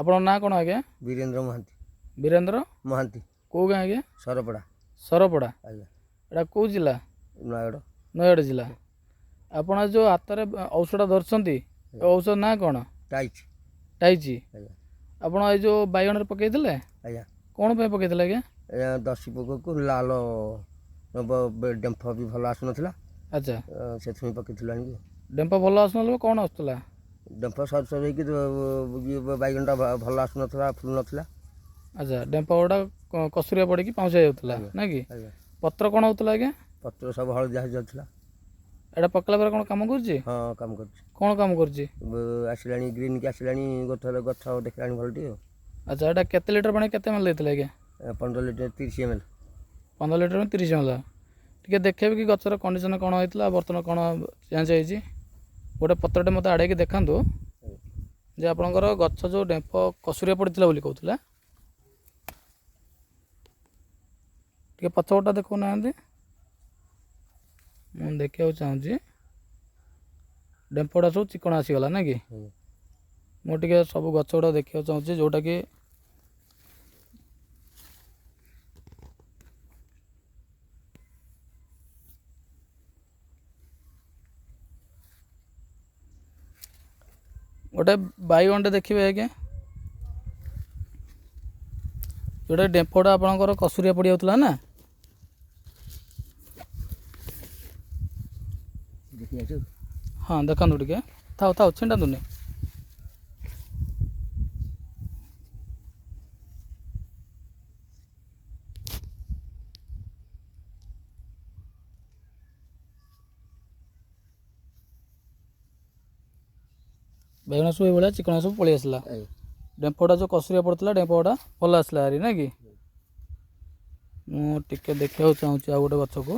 ଆପଣଙ୍କ ନାଁ କ'ଣ ଆଜ୍ଞା? ବୀରେନ୍ଦ୍ର ମହାନ୍ତି। ବୀରେନ୍ଦ୍ର ମହାନ୍ତି। କେଉଁ ଗାଁ ଆଜ୍ଞା? ସରପଡ଼ା। ସରପଡ଼ା। ଆଜ୍ଞା। ଏଇଟା କେଉଁ ଜିଲ୍ଲା? ନୟାଗଡ଼। ନୟାଗଡ଼ ଜିଲ୍ଲା। ଆପଣ ଯେଉଁ ହାତରେ ଔଷଧ ଧରିଛନ୍ତି, ଏ ଔଷଧ ନାଁ କ'ଣ? ଟାଇଚ୍। ଟାଇଚି। ଆଜ୍ଞା। ଆପଣ ଏଇ ଯେଉଁ ବାଇଗଣରେ ପକାଇଥିଲେ? ଆଜ୍ଞା। କ'ଣ ପାଇଁ ପକାଇଥିଲେ ଆଜ୍ଞା? ଆଜ୍ଞା, ଦଶି ପୋକକୁ ଲାଲ ଡେମ୍ଫ ବି ଭଲ ଆସୁନଥିଲା। ଆଚ୍ଛା। ସେଥିପାଇଁ ପକେଇଥିଲୁ ଆଣିକି। ଡେମ୍ଫ ଭଲ ଆସୁନଥିଲା, କ'ଣ ଆସୁଥିଲା? ଡେମ୍ଫ ସରୁ ସରୁ ହେଇକି ଇଏ ବାଇଗଣଟା ଭଲ ଆସୁନଥିଲା, ଫୁଲୁ ନଥିଲା। ଆଚ୍ଛା, ଡେମ୍ଫ ଗୁଡ଼ା କସୁରିଆ ପଡ଼ିକି ପାଉଁଶ ହେଇଯାଉଥିଲା। ଆଜ୍ଞା। ନା କି? ଆଜ୍ଞା। ପତ୍ର କ'ଣ ହେଉଥିଲା ଆଜ୍ଞା? ପତ୍ର ସବୁ ହଳଦିଆ ହେଇଯାଉଥିଲା। ଏଇଟା ପକେଇଲା ପରେ କ'ଣ କାମ କରୁଛି? ହଁ, କାମ କରୁଛି। କ'ଣ କାମ କରୁଛି? ଆସିଲାଣି, ଗ୍ରୀନ୍ କି ଆସିଲାଣି, ଗଛ ଗଛ ଦେଖିଲାଣି ଭଲ ଟିକେ। ଆଚ୍ଛା, ଏଇଟା କେତେ ଲିଟର ପାଣି କେତେ ଏମ୍ ଦେଇଥିଲେ ଆଜ୍ଞା? 15 litre 30 M L. 15 litre 30 M L. ଟିକେ ଦେଖେଇବେ କି ଗଛର କଣ୍ଡିସନ୍ କ'ଣ ହେଇଥିଲା, ବର୍ତ୍ତମାନ କ'ଣ ଚେଞ୍ଜ ହେଇଛି? ଗୋଟେ ପତ୍ରଟେ ମୋତେ ଆଡ଼େଇକି ଦେଖାନ୍ତୁ ଯେ ଆପଣଙ୍କର ଗଛ ଯେଉଁ ଡେମ୍ଫ କସୁରିଆ ପଡ଼ିଥିଲା ବୋଲି କହୁଥିଲା, ଟିକେ ପଛପଟଟା ଦେଖାଉନାହାନ୍ତି, ମୁଁ ଦେଖିବାକୁ ଚାହୁଁଛି। ଡେମ୍ଫଟା ସବୁ ଚିକଣ ଆସିଗଲା ନା କି? ମୁଁ ଟିକେ ସବୁ ଗଛ ଗୁଡ଼ା ଦେଖିବାକୁ ଚାହୁଁଛି, ଯେଉଁଟାକି ଗୋଟେ ବାଇଗଣଟେ ଦେଖିବେ ଆଜ୍ଞା, ଯେଉଁଟା ଡେମ୍ଫଟା ଆପଣଙ୍କର କସୁରିଆ ପଡ଼ିଯାଉଥିଲା ନା? ଦେଖି ଆସୁ। ହଁ, ଦେଖନ୍ତୁ ଟିକେ। ଥାଉ ଥାଉ, ଛିଣ୍ଡାନ୍ତୁନି। ବାଇଗଣ ସବୁ ଏଇଭଳିଆ ଚିକଣ ସବୁ ପଳେଇ ଆସିଲା। ଆଜ୍ଞା। ଡେମ୍ଫଟା ଯେଉଁ କସୁରିଆ ପଡ଼ିଥିଲା, ଡେମ୍ଫଟା ଭଲ ଆସିଲା ହାରି ନା କି? ମୁଁ ଟିକେ ଦେଖିବାକୁ ଚାହୁଁଛି ଆଉ ଗୋଟେ ଗଛକୁ।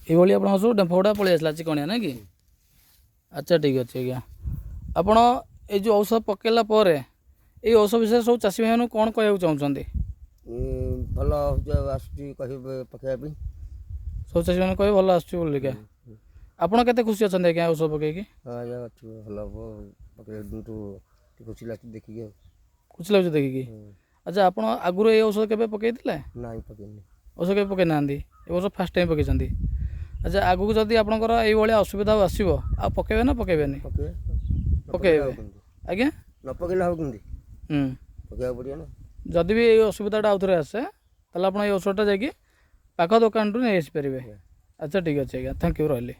ଏଇଭଳି ଆପଣଙ୍କ ସବୁ ଡେମ୍ଫ ଗୁଡ଼ା ପଳେଇ ଆସିଲା ଚିକଣିଆ ନା କି? ଆଚ୍ଛା, ଠିକ୍ ଅଛି ଆଜ୍ଞା। ଆପଣ ଏଇ ଯେଉଁ ଔଷଧ ପକେଇଲା ପରେ ଏଇ ଔଷଧ ବିଷୟରେ ସବୁ ଚାଷୀ ଭାଇମାନଙ୍କୁ କ'ଣ କହିବାକୁ ଚାହୁଁଛନ୍ତି? ଭଲ ହେଉଛି, ଆସୁଛି, କହିବେ ପକେଇବା ପାଇଁ। ସବୁ ଚାଷୀମାନଙ୍କୁ କହିବେ ଭଲ ଆସୁଛି ବୋଲିକା। ଆପଣ କେତେ ଖୁସି ଅଛନ୍ତି ଆଜ୍ଞା ଔଷଧ ପକେଇକି? ହଁ ଆଜ୍ଞା, ଅଛି, ଭଲ ହବ ପକେଇବା ଦିନଠୁ ଟିକେ ଖୁସି ଲାଗୁଛି ଦେଖିକି ଆଉ। ଖୁସି ଲାଗୁଛି ଦେଖିକି। ଆଚ୍ଛା, ଆପଣ ଆଗରୁ ଏଇ ଔଷଧ କେବେ ପକେଇଥିଲେ? ନାଇଁ, ପକେଇନି। ଔଷଧ କେବେ ପକେଇ ନାହାନ୍ତି, ଏ ବର୍ଷ ଫାର୍ଷ୍ଟ ଟାଇମ୍ ପକେଇଛନ୍ତି। ଆଚ୍ଛା, ଆଗକୁ ଯଦି ଆପଣଙ୍କର ଏଇଭଳିଆ ଅସୁବିଧା ଆଉ ଆସିବ, ଆଉ ପକେଇବେ ନା ପକେଇବେନି? ପକେଇବେ। ପକେଇବେ। ଆଜ୍ଞା? ନ ପକେଇଲେ ହବ କେମିତି? ପକେଇବାକୁ ପଡ଼ିବ ନା। ଯଦି ବି ଏଇ ଅସୁବିଧାଟା ଆଉଥରେ ଆସେ, ତାହେଲେ ଆପଣ ଏଇ ଔଷଧଟା ଯାଇକି ପାଖ ଦୋକାନରୁ ନେଇ ଆସିପାରିବେ। ଆଜ୍ଞା। ଆଚ୍ଛା, ଠିକ୍ ଅଛି ଆଜ୍ଞା, thank you, ରହିଲି।